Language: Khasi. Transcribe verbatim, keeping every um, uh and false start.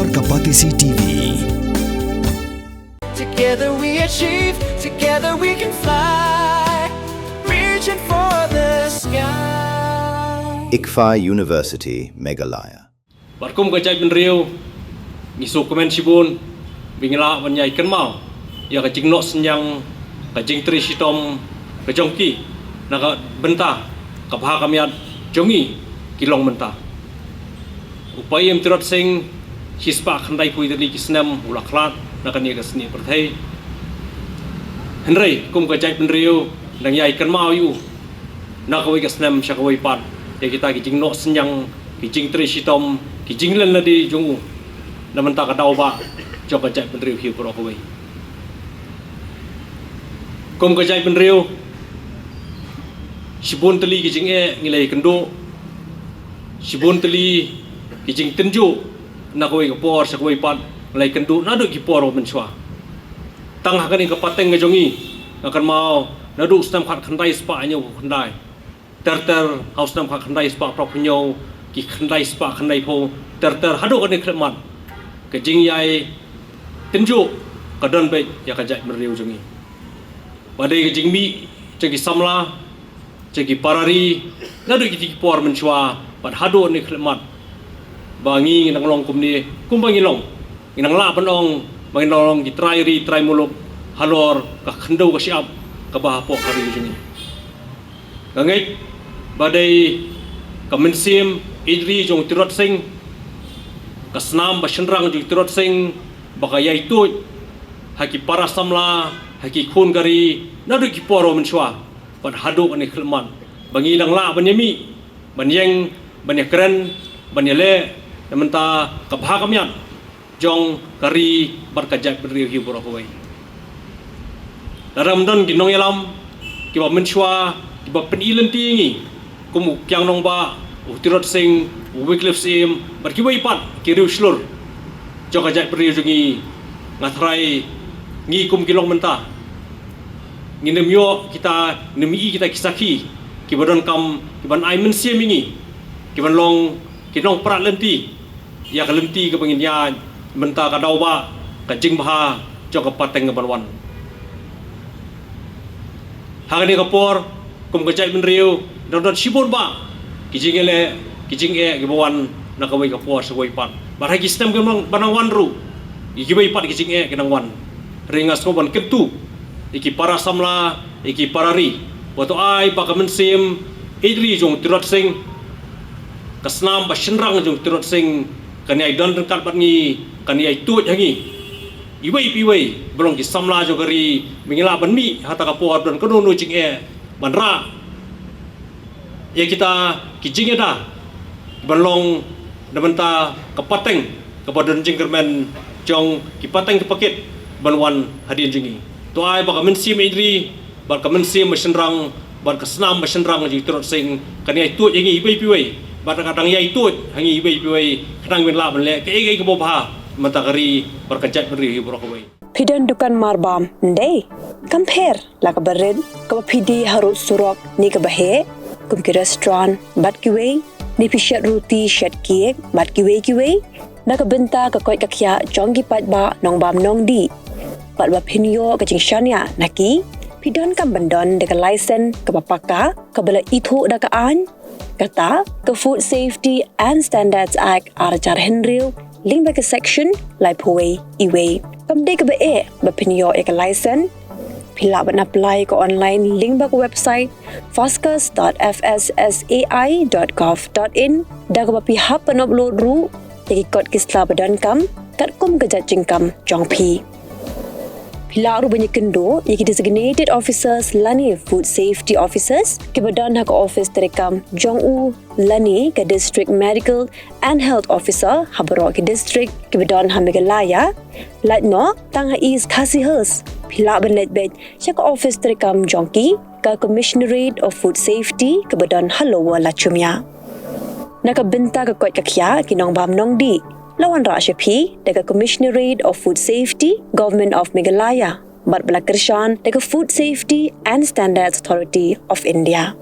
Ka Batesi T V. Together we achieve, together we can fly. Reaching for the sky. ICFAI University, Meghalaya. Bad kum ka jaitbynriew ngi sngewkmen shibun ba ngi lah ban ïai kynmaw ïa ka jingnoh synñiang, ka jingtrei shitom ka jong ki na ka bynta ka bha ka miat jong ngi ki long mynta. U Paiem Tirot Sing, shispah khyndaiphew tylli ki snem u la khlad na kane ka snieh pyrthei. Hynrei kum ka jaitbynriew ngi dang ïai kynmaw ïa u na kawei ka snem sha kawei pat ïa kita ki jingnoh synñiang, ki jingtrei shitom, ki jinglen lade jong u na bynta ka daw ba jong ka jaitbynriew hi baroh kawei. Kum ka jaitbynriew, shibun tylli ki jingeh ngi la ïakynduh, shibun tylli ki jingtynjuh na kawei ka por sha kawei pat ngi la ïakynduh naduh ki por ba mynshuwa. Tang ha kane ka pateng ka jong ngi, nga kynmaw naduh u snem khatkhyndai spah hynñiewphew khyndai, ter ter ha u snem khatkhyndai spah phra phew hynñiew, ki khyndai spah khyndaiphew, ter ter haduh kane khyllipmat, ka jingïai tynjuh ka don beit ïa ka jaitbynriew jong ngi. Ba dei ka jingmih jong ki samla, jong ki para ri naduh kiti ki por mynshuwa bad haduh kane khyllipmat, ba ngi ngi nang long kumne kumba ngi long. Ngi nang lah ban ong ba ngi nang long ki trai ri trai muluk halor ka khyndew ka shyiap kaba hapoh ka ri jong ngi. Nga ngeit ba dei ka mynsiem ïeit ri jong u Tirot Sing, ka snam ba shynrang jong u Tirot Sing, ba ka ïai tuid ha ki para samla, ha ki khun ka ri naduh ki por ba mynshuwa bad haduh kane khyllipmat, ba ngi nang lah ban ïamih, ban ïeng, ban ïakren, ban ïaleh na bynta ka bha ka miat jong ka ri bad ka jaitbynriew hi baroh kawei. Lada ym don ki nongïalam kiba mynshuwa, kiba pyni lynti ïa ngi, kum u Kiang Nangbah, u Tirot Sing, u Wycliffe Syiem bad kiwei pat ki riewshlur jong ka jaitbynriew jong ngi, nga tharai ngi kum ki long mynta ngin ym ïoh kita, ngin ym ïohi kita ki sakhi kiba donkam, kiban ai mynsiem ïa ngi, kiban long ki nongprat lynti ïa ka lynti kaba ngin ïaid, bynta ka daw ba ka jingbha jong ka pateng kaban wan. Ha kane ka por, kum ka jaitbynriew, dang don shibun ba ki jingïaleh, ki jingeh kiba wan na kawei ka por sha kawei pat. Bad ha ki snem kiban nang wan ruh, kiwei pat ki jingeh ki nang wan. Hynrei nga sngew ban kyntu ïa ki para samla, ïa ki para ri, ba to ai ba ka mynsiem ïeit ri jong u Tirot Sing, ka snam ba shynrang jong u Tirot Sing, kan ïai don ryngkat bad ngi, kan ïai tuid ha ngi iwei pa iwei ba long ki samla jong ka ri, ba ngin lah ban mih ha kata ka por don kano kano jingeh, ban rah ïa kita ki jingïada ban long na bynta ka pateng kaba don jingkyrmen jong ki pateng ki pakit ban wan hadien jong ngi. To ai ba ka mynsiem ïeit ri bad ka mynsiem ba shynrang bad ka snam ba shynrang jong u Tirot Sing kan ïai tuid ha ngi iwei pa iwei, bad ka dang ïai tuid ha ngi iwei pa iwei, khnang ba ngin lah ban leh kaei kaei kaba bha na bynta ka ri bad ka jaitbynriew hi baroh kawei. Phi don dukan marbam, ym dei? Kam pher la kaba rit, kaba phi die harud surok ne kaba heh, kum ki restaurant bad kiwei, ne phi shet ruti, shet cake bad kiwei kiwei, na ka bynta ka koit ka khiah jong ki paidbah nongbam nongdih, bad ba phin ïoh ka jingshaniah na ki, phi donkam ban don da ka license kaba paka, kaba la ithuh da ka aiñ, kata ka Food Safety and Standards Act ar hajar hynriew, lyngba ka section laiphew wei iwei. Kam dei kaba eh ba phin ïoh ïa ka license. Phi lah ban apply ka online lyngba ka website foscus dot F S S A I dot gov dot in, da kaba phi hap ban upload ruh ïa ki kot ki sla ba donkam katkum ka jait jingkam jong phi. Phi lah ruh ban ïakynduh ïa ki designated officers lane food safety officers kiba don ha ka office treikam jong u lane ka District Medical and Health Officer ha baroh ki district kiba don ha Meghalaya. Lait noh tang ha East Khasi Hills, phi lah ban leit beit sha ka office treikam jong ki, ka Commissionerate of Food Safety kaba don ha Lower Lachumiere. Na ka bynta ka koit ka khiah ki nongbam nongdih, la wanrah sha phi da ka Commissionerate of Food Safety, Government of Meghalaya, bad ba la kyrshan da ka Food Safety and Standards Authority of India.